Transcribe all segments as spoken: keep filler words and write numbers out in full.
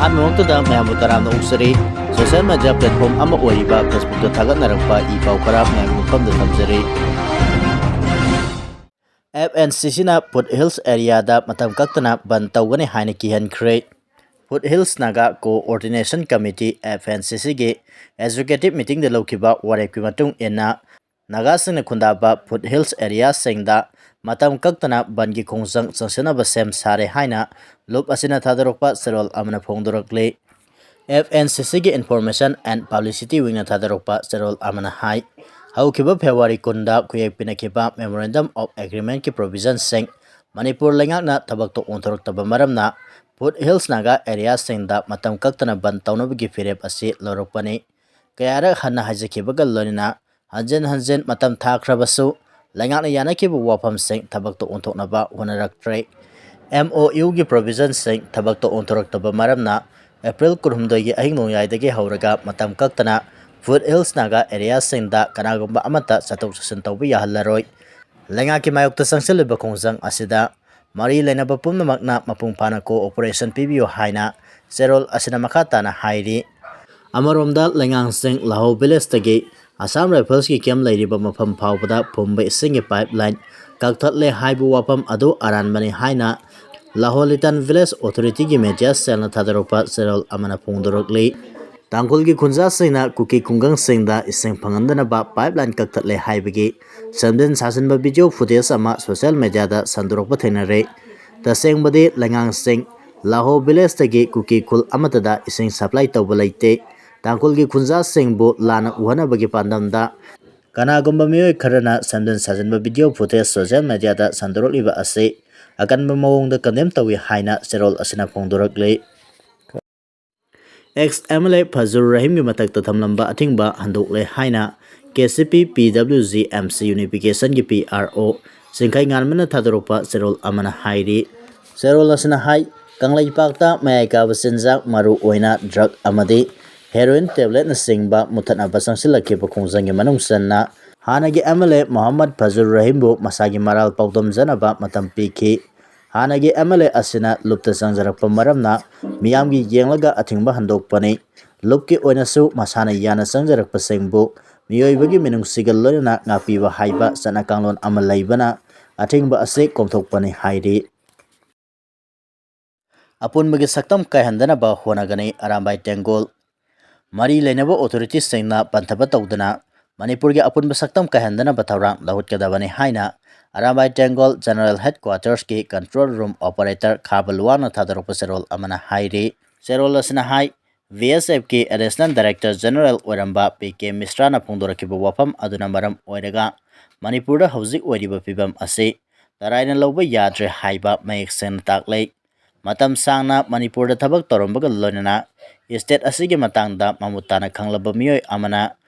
ꯑꯍꯥꯟꯕꯃꯛꯇꯗ ꯃꯌꯥꯝꯕꯨ ꯇꯔꯥꯝꯅ ꯑꯣꯛꯆꯔꯤ꯫ Social media platform ꯑꯃ ꯑꯣꯏꯔꯤꯕ Facebookꯇ ꯊꯥꯒꯠꯅꯔꯛꯄ ꯏ ꯄꯥꯎ ꯈꯔ ꯃꯌꯥꯝꯒꯤ ꯃꯐꯝꯗ ꯊꯝꯖꯔꯤ꯫ FNCCꯅ Foothills areaꯗ ꯃꯇꯝ ꯀꯛꯇꯅ ꯕꯟ ꯇꯧꯒꯅꯤ ꯍꯥꯏꯅ ꯀꯤꯍꯟꯈ꯭ꯔꯦ꯫ Foothills Naga Coordination Committee, FNCCꯒꯤ executive meetingꯗ ꯂꯧꯈꯤꯕ ꯋꯥꯔꯦꯞꯀꯤ ꯃꯇꯨꯡ ꯏꯟꯅ, ꯅꯥꯒꯥꯁꯤꯡꯅ ꯈꯨꯟꯗꯥꯕ Foothills areaꯁꯤꯡꯗ ꯃꯇꯝ ꯀꯛꯇꯅ ꯕꯟꯒꯤ ꯈꯣꯡꯖꯪ ꯆꯪꯁꯤꯟꯅꯕ ꯁꯦꯝ ꯁꯥꯔꯦ ꯍꯥꯏꯅ ꯂꯨꯞ ꯑꯁꯤꯅ ꯊꯥꯗꯣꯔꯛꯄ ꯆꯦꯔꯣꯜ ꯑꯃꯅ ꯐꯣꯡꯗꯣꯔꯛꯂꯤ꯫ FNCCꯒꯤ Information and Publicity Wingꯅ ꯊꯥꯗꯣꯔꯛꯄ ꯆꯦꯔꯣꯜ ꯑꯃꯅ ꯍꯥꯏ, ꯍꯧꯈꯤꯕ February ꯀꯨꯟꯗ ꯈꯨꯌꯦꯛ ꯄꯤꯅꯈꯤꯕ Memorandum of Agreementꯀꯤ provisionꯁꯤꯡ ꯃꯅꯤꯄꯨꯔ ꯂꯩꯉꯥꯛꯅ ꯊꯕꯛꯇ ꯑꯣꯟꯊꯣꯔꯛꯇꯕ ꯃꯔꯝꯅ Foothills Naga areaꯁꯤꯡꯗ ꯃꯇꯝ ꯀꯛꯇꯅ ꯕꯟ ꯇꯧꯅꯕꯒꯤ ꯐꯤꯔꯦꯞ ꯑꯁꯤ ꯂꯧꯔꯛꯄꯅꯤ꯫ ꯀꯌꯥꯔꯛ ꯍꯟꯅ ꯍꯥꯏꯖꯈꯤꯕꯒ ꯂꯣꯏꯅꯅ ꯍꯟꯖꯤꯟ ꯍꯟꯖꯤꯟ ꯃꯇꯝ ꯊꯥꯈ꯭ꯔꯕꯁꯨ ꯂꯩꯉꯥꯛꯅ ꯌꯥꯅꯈꯤꯕ ꯋꯥꯐꯝꯁꯤꯡ ꯊꯕꯛꯇ ꯑꯣꯟꯊꯣꯛꯅꯕ ꯍꯣꯠꯅꯔꯛꯇ꯭ꯔꯦ꯫ MOUꯒꯤ provisionꯁꯤꯡ ꯊꯕꯛꯇ ꯑꯣꯟꯊꯣꯔꯛꯇꯕ ꯃꯔꯝꯅ April ꯀꯨꯟꯍꯨꯝꯗꯣꯏꯒꯤ ꯑꯍꯤꯡ ꯅꯣꯡꯌꯥꯏꯗꯒꯤ ꯍꯧꯔꯒ ꯃꯇꯝ ꯀꯛꯇꯅ Foothills Naga areaꯁꯤꯡꯗ ꯀꯅꯥꯒꯨꯝꯕ ꯑꯃꯠꯇ ꯆꯠꯊꯣꯛ ꯆꯠꯁꯤꯟ ꯇꯧꯕ ꯌꯥꯍꯜꯂꯔꯣꯏ꯫ ꯂꯩꯉꯥꯛꯀꯤ ꯃꯥꯌꯣꯛꯇ ꯆꯪꯁꯤꯜꯂꯤꯕ ꯈꯣꯡꯖꯪ ꯑꯁꯤꯗ ꯃꯔꯤ ꯂꯩꯅꯕ ꯄꯨꯝꯅꯃꯛꯅ ꯃꯄꯨꯡ ꯐꯥꯅ cooperation ꯄꯤꯕꯤꯌꯨ ꯍꯥꯏꯅ ꯆꯦꯔꯣꯜ ꯑꯁꯤꯅ ꯃꯈꯥ ꯇꯥꯅ ꯍꯥꯏꯔꯤ꯫ ꯑꯃꯔꯣꯝꯗ ꯂꯩꯉꯥꯡꯁꯤꯡ ꯂꯥꯍꯣ villageꯇꯒꯤ Assam Riflesꯀꯤ camp ꯂꯩꯔꯤꯕ ꯃꯐꯝ ꯐꯥꯎꯕꯗ ꯐꯨꯝꯕ ꯏꯁꯤꯡꯒꯤ pipeline ꯀꯛꯊꯠꯂꯦ ꯍꯥꯏꯕ ꯋꯥꯐꯝ ꯑꯗꯨ ꯑꯔꯥꯟꯕꯅꯤ ꯍꯥꯏꯅ ꯂꯥꯍꯣ Litan Village Authorityꯒꯤ media cellꯅ ꯊꯥꯗꯣꯔꯛꯄ ꯆꯦꯔꯣꯜ ꯑꯃꯅ ꯐꯣꯡꯗꯣꯔꯛꯂꯤ꯫ ꯇꯥꯡꯈꯨꯜꯒꯤ ꯈꯨꯟꯖꯥꯁꯤꯡꯅ ꯀꯨꯀꯤ ꯈꯨꯡꯒꯪꯁꯤꯡꯗ ꯏꯁꯤꯡ ꯐꯪꯍꯟꯗꯅꯕ pipeline ꯀꯛꯊꯠꯂꯦ ꯍꯥꯏꯕꯒꯤ ꯁꯦꯝꯖꯤꯟ ꯁꯥꯖꯤꯟꯕ video footage ꯑꯃ social mediaꯗ ꯁꯟꯗꯣꯔꯛꯄ ꯊꯦꯡꯅꯔꯦ꯫ ꯇꯁꯦꯡꯕꯗꯤ ꯂꯩꯉꯥꯡꯁꯤꯡ ꯂꯥꯍꯣ villageꯇꯒꯤ ꯀꯨꯀꯤ ꯈꯨꯜ ꯑꯃꯠꯇꯗ ꯏꯁꯤꯡ supply ꯇꯧꯕ ꯂꯩꯇꯦ꯫ ꯇꯥꯡꯈꯨꯜꯒꯤ ꯈꯨꯟꯖꯥꯁꯤꯡꯕꯨ ꯂꯥꯟꯅ ꯎꯍꯟꯅꯕꯒꯤ ꯄꯥꯟꯗꯝꯗ ꯀꯅꯥꯒꯨꯝꯕ ꯃꯤꯑꯣꯏ ꯈꯔꯅ ꯁꯦꯝꯖꯤꯟ ꯁꯥꯖꯤꯟꯕ video footage social mediaꯗ ꯁꯟꯗꯣꯔꯛꯂꯤꯕ ꯑꯁꯤ ꯑꯀꯟꯕ ꯃꯑꯣꯡꯗ condemn ꯇꯧꯏ ꯍꯥꯏꯅ ꯆꯦꯔꯣꯜ ꯑꯁꯤꯅ ꯐꯣꯡꯗꯣꯔꯛꯂꯤ꯫ Ex MLA ꯐꯖꯨꯔ ꯔꯍꯤꯝꯒꯤ ꯃꯊꯛꯇ ꯊꯝꯂꯝꯕ ꯑꯊꯤꯡꯕ ꯍꯟꯗꯣꯛꯂꯦ ꯍꯥꯏꯅ KCP PWG MC Unificationꯒꯤ PRO ꯆꯤꯡꯈꯩ ꯉꯥꯟꯕꯅ ꯊꯥꯗꯣꯔꯛꯄ ꯆꯦꯔꯣꯜ ꯑꯃꯅ ꯍꯥꯏꯔꯤ꯫ ꯆꯦꯔꯣꯜ ꯑꯁꯤꯅ ꯍꯥꯏ, ꯀꯪꯂꯩꯄꯥꯛꯇ ꯃꯌꯥꯏ ꯀꯥꯕ ꯆꯤꯟꯖꯥꯛ, ꯃꯔꯨ ꯑꯣꯏꯅ drug ꯑꯃꯗꯤ heroin tabletꯅꯆꯤꯡꯕ ꯃꯨꯠꯊꯠꯅꯕ ꯆꯪꯁꯤꯜꯂꯛꯈꯤꯕ ꯈꯣꯡꯖꯪꯒꯤ ꯃꯅꯨꯡ ꯆꯟꯅ ꯍꯥꯟꯅꯒꯤ MLA ꯃꯣꯍꯝꯃꯗ ꯐꯖꯨꯔ ꯔꯍꯤꯝꯕꯨ ꯃꯁꯥꯒꯤ ꯃꯔꯥꯜ ꯄꯥꯎꯗꯝꯖꯅꯕ ꯃꯇꯝ ꯄꯤꯈꯤ꯫ ꯍꯥꯟꯅꯒꯤ ꯑꯦꯝ ꯑꯦꯜ ꯑꯦ ꯑꯁꯤꯅ ꯂꯨꯞꯇ ꯆꯪꯖꯔꯛꯄ ꯃꯔꯝꯅ ꯃꯤꯌꯥꯝꯒꯤ ꯌꯦꯡꯂꯒ ꯑꯊꯤꯡꯕ ꯍꯟꯗꯣꯛꯄꯅꯤ꯫ ꯂꯨꯞꯀꯤ ꯑꯣꯏꯅꯁꯨ ꯃꯁꯥꯅ ꯌꯥꯅ ꯆꯪꯖꯔꯛꯄꯁꯤꯡꯕꯨ ꯃꯤꯑꯣꯏꯕꯒꯤ ꯃꯤꯅꯨꯡꯁꯤꯒ ꯂꯣꯏꯅꯅ ꯉꯥꯛꯄꯤꯕ ꯍꯥꯏꯕ ꯆꯠꯅ ꯀꯥꯡꯂꯣꯟ ꯑꯃ ꯂꯩꯕꯅ ꯑꯊꯤꯡꯕ ꯑꯁꯤ ꯀꯣꯝꯊꯣꯛꯄꯅꯤ ꯍꯥꯏꯔꯤ꯫ ꯑꯄꯨꯟꯕꯒꯤ ꯁꯛꯇꯝ ꯀꯥꯏꯍꯟꯗꯅꯕ ꯍꯣꯠꯅꯒꯅꯤ ꯑꯔꯥꯝꯕꯥꯏ ꯇꯦꯡꯒꯣꯜ꯫ ꯃꯔꯤ ꯂꯩꯅꯕ ꯑꯣꯊꯣꯔꯤꯇꯤꯁꯤꯡꯅ ꯄꯟꯊꯕ ꯇꯧꯗꯅ ꯃꯅꯤꯄꯨꯔꯒꯤ ꯑꯄꯨꯟꯕ ꯁꯛꯇꯝ ꯀꯥꯏꯍꯟꯗꯅꯕ ꯊꯧꯔꯥꯡ ꯂꯧꯈꯠꯀꯗꯕꯅꯤ ꯍꯥꯏꯅ ꯑꯔꯥꯝꯕꯥꯏ ꯇꯦꯡꯒꯣꯜ ꯖꯦꯅꯔꯦꯜ ꯍꯦꯗꯀ꯭ꯋꯥꯇꯔꯁꯀꯤ ꯀꯟꯇ꯭ꯔꯣꯜ ꯔꯨꯝ ꯑꯣꯄꯔꯦꯇꯔ ꯈꯥꯕ ꯂꯨꯋꯥꯡꯅ ꯊꯥꯗꯣꯔꯛꯄ ꯆꯦꯔꯣꯜ ꯑꯃꯅ ꯍꯥꯏꯔꯤ꯫ ꯆꯦꯔꯣꯜ ꯑꯁꯤꯅ ꯍꯥꯏ, ꯕꯤ ꯑꯦꯁ ꯑꯦꯐꯀꯤ ꯑꯦꯗꯤꯁꯅꯦꯜ ꯗꯥꯏꯔꯦꯛꯇꯔ ꯖꯦꯅꯔꯦꯜ ꯑꯣꯏꯔꯝꯕ ꯄꯤ ꯀꯦ ꯃꯤꯁ꯭ꯔꯥꯅ ꯐꯣꯡꯗꯣꯔꯛꯈꯤꯕ ꯋꯥꯐꯝ ꯑꯗꯨꯅ ꯃꯔꯝ ꯑꯣꯏꯔꯒ ꯃꯅꯤꯄꯨꯔꯗ ꯍꯧꯖꯤꯛ ꯑꯣꯏꯔꯤꯕ ꯐꯤꯕꯝ ꯑꯁꯤ ꯇꯔꯥꯏꯅ ꯂꯧꯕ ꯌꯥꯗ꯭ꯔꯦ ꯍꯥꯏꯕ ꯃꯌꯦꯛ ꯁꯦꯡꯅ ꯇꯥꯛꯂꯤ꯫ ꯃꯇꯝ ꯁꯥꯡꯅ ꯃꯅꯤꯄꯨꯔꯗ ꯊꯕꯛ ꯇꯧꯔꯝꯕꯒ ꯂꯣꯏꯅꯅ ꯏꯁꯇꯦꯠ ꯑꯁꯤꯒꯤ ꯃꯇꯥꯡꯗ ꯃꯃꯨꯠ ꯇꯥꯅ ꯈꯪꯂꯕ ꯃꯤꯑꯣꯏ ꯑꯃꯅ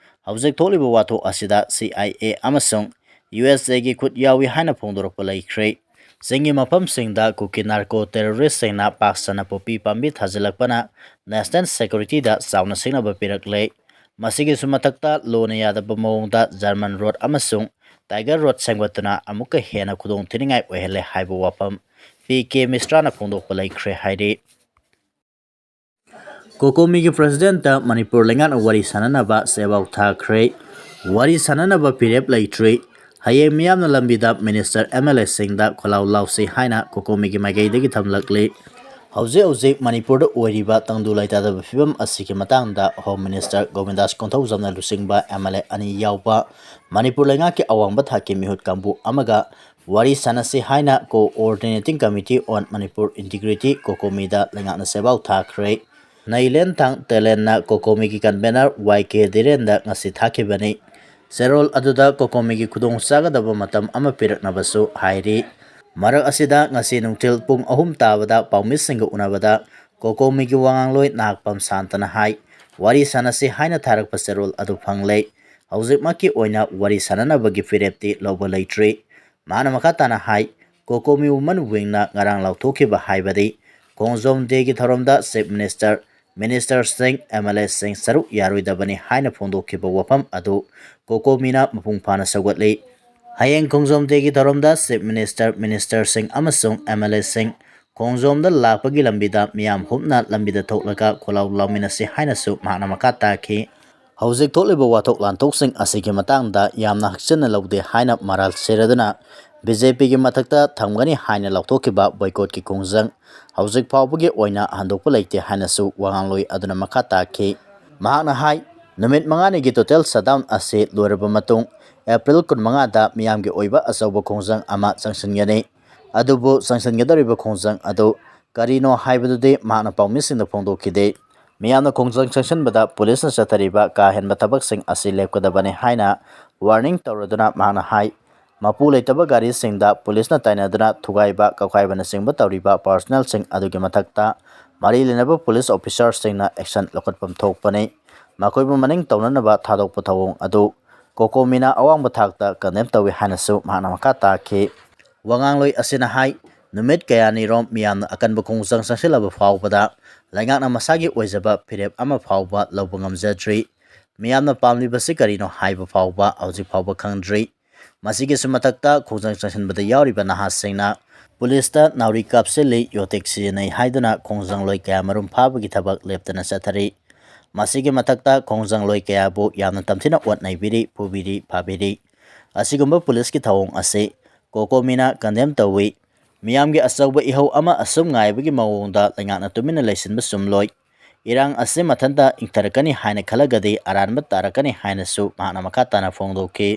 ꯍꯧꯖꯤꯛ ꯊꯣꯛꯂꯤꯕ ꯋꯥꯊꯣꯛ ꯑꯁꯤꯗ ꯁꯤ ꯑꯥꯏ ꯑꯦ ꯑꯃꯁꯨꯡ ꯌꯨ ꯑꯦꯁ ꯑꯦꯒꯤ ꯈꯨꯠ ꯌꯥꯎꯏ ꯍꯥꯏꯅ ꯐꯣꯡꯗꯣꯔꯛꯄ ꯂꯩꯈ꯭ꯔꯦ꯫ ꯆꯤꯡꯒꯤ ꯃꯐꯝꯁꯤꯡꯗ ꯀꯨꯀꯤ ꯅꯥꯔꯀꯣ ꯇꯦꯔꯣꯔꯤꯁꯁꯤꯡꯅ ꯄꯥꯛ ꯁꯟꯅ ꯄꯣꯄꯤ ꯄꯥꯝꯕꯤ ꯊꯥꯖꯤꯜꯂꯛꯄꯅ ꯅꯦꯁꯅꯦꯜ ꯁꯦꯀ꯭ꯌꯨꯔꯤꯇꯤꯗ ꯆꯥꯎꯅ ꯁꯤꯡꯅꯕ ꯄꯤꯔꯛꯂꯦ꯫ ꯃꯁꯤꯒꯤꯁꯨ ꯃꯊꯛꯇ ꯂꯣꯅ ꯌꯥꯗꯕ ꯃꯑꯣꯡꯗ ꯖꯔꯃꯟ ꯔꯣꯗ ꯑꯃꯁꯨꯡ ꯇꯥꯏꯒꯔ ꯔꯣꯗ ꯁꯦꯝꯒꯠꯇꯨꯅ ꯑꯃꯨꯛꯀ ꯍꯦꯟꯅ ꯈꯨꯗꯣꯡ ꯊꯤꯅꯤꯡꯉꯥꯏ ꯑꯣꯏꯍꯜꯂꯦ ꯍꯥꯏꯕ ꯋꯥꯐꯝ ꯄꯤ ꯀꯦ ꯃꯤꯁ꯭ꯔꯥꯅ ꯐꯣꯡꯗꯣꯛꯄ ꯂꯩꯈ꯭ꯔꯦ ꯍꯥꯏꯔꯤ꯫ ꯀꯣꯀꯣꯃꯤꯒꯤ ꯄ꯭ꯔꯁꯤꯗꯦꯟꯠꯇ ꯃꯅꯤꯄꯨꯔ ꯂꯩꯉꯥꯛꯅ ꯋꯥꯔꯤ ꯁꯥꯅꯅꯕ ꯆꯦꯕꯥꯎ ꯊꯥꯈ꯭ꯔꯦ꯫ ꯋꯥꯔꯤ ꯁꯥꯅꯅꯕ ꯐꯤꯔꯦꯞ ꯂꯩꯇ꯭ꯔꯤ꯫ ꯍꯌꯦꯡ ꯃꯤꯌꯥꯝꯅ ꯂꯝꯕꯤꯗ ꯃꯤꯅꯤꯁꯇꯔ ꯑꯦꯝ ꯑꯦꯜ ꯑꯦꯁꯤꯡꯗ ꯈꯣꯜꯂꯥꯎ ꯂꯥꯎꯁꯤ ꯍꯥꯏꯅ ꯀꯣꯀꯣꯃꯤꯒꯤ ꯃꯥꯏꯀꯩꯗꯒꯤ ꯊꯝꯂꯛꯂꯤ꯫ ꯍꯧꯖꯤꯛ ꯍꯧꯖꯤꯛ ꯃꯅꯤꯄꯨꯔꯗ ꯑꯣꯏꯔꯤꯕ ꯇꯪꯗꯨ ꯂꯩꯇꯥꯗꯕ ꯐꯤꯕꯝ ꯑꯁꯤꯒꯤ ꯃꯇꯥꯡꯗ ꯍꯣꯝ ꯃꯤꯅꯤꯁꯇꯔ ꯒꯣꯕꯤꯟꯗꯥꯁ ꯀꯣꯟꯊꯧꯖꯝꯅ ꯂꯨꯆꯤꯡꯕ ꯑꯦꯝ ꯑꯦꯜ ꯑꯦ ꯑꯅꯤ ꯌꯥꯎꯕ ꯃꯅꯤꯄꯨꯔ ꯂꯩꯉꯥꯛꯀꯤ ꯑꯋꯥꯡꯕ ꯊꯥꯛꯀꯤ ꯃꯤꯍꯨꯠ ꯀꯥꯡꯕꯨ ꯑꯃꯒ ꯋꯥꯔꯤ ꯁꯥꯟꯅꯁꯤ ꯍꯥꯏꯅ Coordinating Committee on Manipur Integrity, ꯀꯣꯀꯣꯃꯤꯗ ꯂꯩꯉꯥꯛꯅ ꯆꯦꯕꯥꯎ ꯊꯥꯈ꯭ꯔꯦ꯫ ꯅꯩꯂꯦꯟꯊꯥꯡ ꯇꯦꯂꯦꯟꯅ ꯀꯣꯀꯣꯃꯤꯒꯤ ꯀꯟꯚꯦꯅꯔ ꯋꯥꯏ ꯀꯦ ꯙꯤꯔꯦꯟꯗ ꯉꯁꯤ ꯊꯥꯈꯤꯕꯅꯤ꯫ ꯆꯦꯔꯣꯜ ꯑꯗꯨꯗ ꯀꯣꯀꯣꯃꯤꯒꯤ ꯈꯨꯗꯣꯡ ꯆꯥꯒꯗꯕ ꯃꯇꯝ ꯑꯃ ꯄꯤꯔꯛꯅꯕꯁꯨ ꯍꯥꯏꯔꯤ꯫ ꯃꯔꯛ ꯑꯁꯤꯗ ꯉꯁꯤ ꯅꯨꯡꯊꯤꯜ ꯄꯨꯡ ꯑꯍꯨꯝ ꯇꯥꯕꯗ ꯄꯥꯎꯃꯤꯁꯤꯡꯒ ꯎꯅꯕꯗ ꯀꯣꯀꯣꯃꯤꯒꯤ ꯋꯥꯉꯥꯡꯂꯣꯏ ꯅꯥꯍꯥꯛꯄꯝ ꯁꯥꯟꯇꯅ ꯍꯥꯏ, ꯋꯥꯔꯤ ꯁꯥꯟꯅꯁꯤ ꯍꯥꯏꯅ ꯊꯥꯔꯛꯄ ꯆꯦꯔꯣꯜ ꯑꯗꯨ ꯐꯪꯂꯦ꯫ ꯍꯧꯖꯤꯛꯃꯛꯀꯤ ꯑꯣꯏꯅ ꯋꯥꯔꯤ ꯁꯥꯟꯅꯅꯕꯒꯤ ꯐꯤꯔꯦꯞꯇꯤ ꯂꯧꯕ ꯂꯩꯇ꯭ꯔꯤ꯫ ꯃꯍꯥꯛꯅ ꯃꯈꯥ ꯇꯥꯅ ꯍꯥꯏ, ꯀꯣꯀꯣꯃꯤ ꯋꯨꯃꯟ ꯋꯤꯡꯅ ꯉꯔꯥꯡ ꯂꯥꯎꯊꯣꯛꯈꯤꯕ ꯍꯥꯏꯕꯗꯤ ꯈꯣꯡꯖꯣꯝ ꯗꯦꯒꯤ ꯊꯧꯔꯝꯗ ꯆꯤꯐ ꯃꯤꯅꯤꯁꯇꯔ, ꯃꯤꯅꯤꯁꯇꯔꯁꯤꯡ, ꯑꯦꯝ ꯑꯦꯜ ꯑꯦꯁꯤꯡ ꯁꯔꯨꯛ ꯌꯥꯔꯣꯏꯗꯕꯅꯤ ꯍꯥꯏꯅ ꯐꯣꯡꯗꯣꯛꯈꯤꯕ ꯋꯥꯐꯝ ꯑꯗꯨ ꯀꯣꯀꯣꯃꯤꯅ ꯃꯄꯨꯡ ꯐꯥꯅ ꯁꯧꯒꯠꯂꯤ꯫ ꯍꯌꯦꯡ ꯈꯣꯡꯖꯣꯝ ꯗꯦꯒꯤ ꯊꯧꯔꯝꯗ Chief Minister, Ministerꯁꯤꯡ ꯑꯃꯁꯨꯡ MLAꯁꯤꯡ ꯈꯣꯡꯖꯣꯝꯗ ꯂꯥꯛꯄꯒꯤ ꯂꯝꯕꯤꯗ ꯃꯤꯌꯥꯝ ꯍꯨꯞꯅ ꯂꯝꯕꯤꯗ ꯊꯣꯛꯂꯒ ꯈꯣꯜꯂꯥꯎ ꯂꯥꯎꯃꯤꯟꯅꯁꯤ ꯍꯥꯏꯅꯁꯨ ꯃꯍꯥꯛꯅ ꯃꯈꯥ ꯇꯥꯈꯤ꯫ ꯍꯧꯖꯤꯛ ꯊꯣꯛꯂꯤꯕ ꯋꯥꯊꯣꯛ ꯂꯥꯟꯊꯣꯛꯁꯤꯡ ꯑꯁꯤꯒꯤ ꯃꯇꯥꯡꯗ ꯌꯥꯝꯅ ꯍꯛꯆꯤꯟꯅ ꯂꯧꯗꯦ ꯍꯥꯏꯅ ꯃꯔꯥꯜ ꯁꯤꯔꯗꯨꯅ BJPꯒꯤ ꯃꯊꯛꯇ ꯊꯝꯒꯅꯤ ꯍꯥꯏꯅ ꯂꯥꯎꯊꯣꯛꯈꯤꯕ boycottꯀꯤ ꯈꯣꯡꯖꯪ ꯍꯧꯖꯤꯛ ꯐꯥꯎꯕꯒꯤ ꯑꯣꯏꯅ ꯍꯟꯗꯣꯛꯄ ꯂꯩꯇꯦ ꯍꯥꯏꯅꯁꯨ ꯋꯥꯉꯥꯡꯂꯣꯏ ꯑꯗꯨꯅ ꯃꯈꯥ ꯇꯥꯈꯤ꯫ ꯃꯍꯥꯛꯅ ꯍꯥꯏ, ꯅꯨꯃꯤꯠ ꯃꯉꯥꯅꯤꯒꯤ total shutdown ꯑꯁꯤ ꯂꯣꯏꯔꯕ ꯃꯇꯨꯡ April ꯀꯨꯟꯃꯉꯥꯗ ꯃꯤꯌꯥꯝꯒꯤ ꯑꯣꯏꯕ ꯑꯆꯧꯕ ꯈꯣꯡꯖꯪ ꯑꯃ ꯆꯪꯁꯤꯟꯒꯅꯤ꯫ ꯑꯗꯨꯕꯨ ꯆꯪꯁꯤꯟꯒꯗꯧꯔꯤꯕ ꯈꯣꯡꯖꯪ ꯑꯗꯨ ꯀꯔꯤꯅꯣ ꯍꯥꯏꯕꯗꯨꯗꯤ ꯃꯍꯥꯛꯅ ꯄꯥꯎꯃꯤꯁꯤꯡꯗ ꯐꯣꯡꯗꯣꯛꯈꯤꯗꯦ꯫ ꯃꯤꯌꯥꯝꯅ ꯈꯣꯡꯖꯪ ꯆꯪꯁꯤꯟꯕꯗ ꯄꯨꯂꯤꯁꯅ ꯆꯠꯊꯔꯤꯕ ꯀꯥ ꯍꯦꯟꯕ ꯊꯕꯛꯁꯤꯡ ꯑꯁꯤ ꯂꯦꯞꯀꯗꯕꯅꯤ ꯍꯥꯏꯅ warning ꯇꯧꯔꯗꯨꯅ ꯃꯍꯥꯛꯅ ꯍꯥꯏ, ꯃꯄꯨ ꯂꯩꯇꯕ ꯒꯥꯔꯤꯁꯤꯡꯗ ꯄꯨꯂꯤꯁꯅ ꯇꯥꯏꯅꯗꯨꯅ ꯊꯨꯒꯥꯏꯕ, ꯀꯛꯈꯥꯏꯕꯅꯆꯤꯡꯕ ꯇꯧꯔꯤꯕ personnelꯁꯤꯡ ꯑꯗꯨꯒꯤ ꯃꯊꯛꯇ ꯃꯔꯤ ꯂꯩꯅꯕ ꯄꯨꯂꯤꯁ officerꯁꯤꯡꯅ action ꯂꯧꯈꯠꯐꯝ ꯊꯣꯛꯄꯅꯤ꯫ ꯃꯈꯣꯏꯕꯨ ꯃꯅꯤꯡ ꯇꯧꯅꯅꯕ ꯊꯥꯗꯣꯛꯄ ꯊꯧꯑꯣꯡ ꯑꯗꯨ COCOMIꯅ ꯑꯋꯥꯡꯕ ꯊꯥꯛꯇ condemn ꯇꯧꯏ ꯍꯥꯏꯅꯁꯨ ꯃꯍꯥꯛꯅ ꯃꯈꯥ ꯇꯥꯈꯤ꯫ ꯋꯥꯉꯥꯡꯂꯣꯏ ꯑꯁꯤꯅ ꯍꯥꯏ, ꯅꯨꯃꯤꯠ ꯀꯌꯥꯅꯤꯔꯣꯝ ꯃꯤꯌꯥꯝꯅ ꯑꯀꯟꯕ ꯈꯣꯡꯖꯪ ꯆꯪꯁꯤꯜꯂꯕ ꯐꯥꯎꯕꯗ ꯂꯩꯉꯥꯛꯅ ꯃꯁꯥꯒꯤ ꯑꯣꯏꯖꯕ ꯐꯤꯔꯦꯞ ꯑꯃ ꯐꯥꯎꯕ ꯂꯧꯕ ꯉꯝꯖꯗ꯭ꯔꯤ꯫ ꯃꯤꯌꯥꯝꯅ ꯄꯥꯝꯂꯤꯕꯁꯤ ꯀꯔꯤꯅꯣ ꯍꯥꯏꯕ ꯐꯥꯎꯕ ꯍꯧꯖꯤꯛ ꯐꯥꯎꯕ ꯈꯪꯗ꯭ꯔꯤ꯫ ꯃꯁꯤꯒꯤꯁꯨ ꯃꯊꯛꯇ ꯈꯣꯡꯖꯪ ꯆꯪꯁꯤꯟꯕꯗ ꯌꯥꯎꯔꯤꯕ ꯅꯍꯥꯁꯤꯡꯅ ꯄꯨꯂꯤꯁꯇ ꯅꯥꯎꯔꯤ ꯀꯥꯞꯁꯤꯜꯂꯤ, ꯌꯣꯠꯊꯦꯛ ꯁꯤꯖꯤꯟꯅꯩ ꯍꯥꯏꯗꯨꯅ ꯈꯣꯡꯖꯪꯂꯣꯏ ꯀꯌꯥ ꯃꯔꯨꯝ ꯐꯥꯕꯒꯤ ꯊꯕꯛ ꯂꯦꯞꯇꯅ ꯆꯠꯊꯔꯤ꯫ ꯃꯁꯤꯒꯤ ꯃꯊꯛꯇ ꯈꯣꯡꯖꯪꯂꯣꯏ ꯀꯌꯥꯕꯨ ꯌꯥꯝꯅ ꯇꯝꯊꯤꯅ ꯑꯣꯠ ꯅꯩꯕꯤꯔꯤ, ꯐꯨꯕꯤꯔꯤ, ꯐꯥꯕꯤꯔꯤ꯫ ꯑꯁꯤꯒꯨꯝꯕ ꯄꯨꯂꯤꯁꯀꯤ ꯊꯧꯑꯣꯡ ꯑꯁꯤ COCOMIꯅ condemn ꯇꯧꯏ꯫ ꯃꯤꯌꯥꯝꯒꯤ ꯑꯆꯧꯕ ꯏꯍꯧ ꯑꯃ ꯑꯁꯨꯝ ꯉꯥꯏꯕꯒꯤ ꯃꯑꯣꯡꯗ ꯂꯩꯉꯥꯛꯅ ꯇꯨꯃꯤꯟꯅ ꯂꯩꯁꯤꯟꯕ ꯆꯨꯝꯂꯣꯏ꯫ ꯏꯔꯥꯡ ꯑꯁꯤ ꯃꯊꯟꯇ ꯏꯪꯊꯔꯛꯀꯅꯤ ꯍꯥꯏꯅ ꯈꯜꯂꯒꯗꯤ ꯑꯔꯥꯟꯕ ꯇꯥꯔꯛꯀꯅꯤ ꯍꯥꯏꯅꯁꯨ ꯃꯍꯥꯛꯅ ꯃꯈꯥ ꯇꯥꯅ ꯐꯣꯡꯗꯣꯛꯈꯤ꯫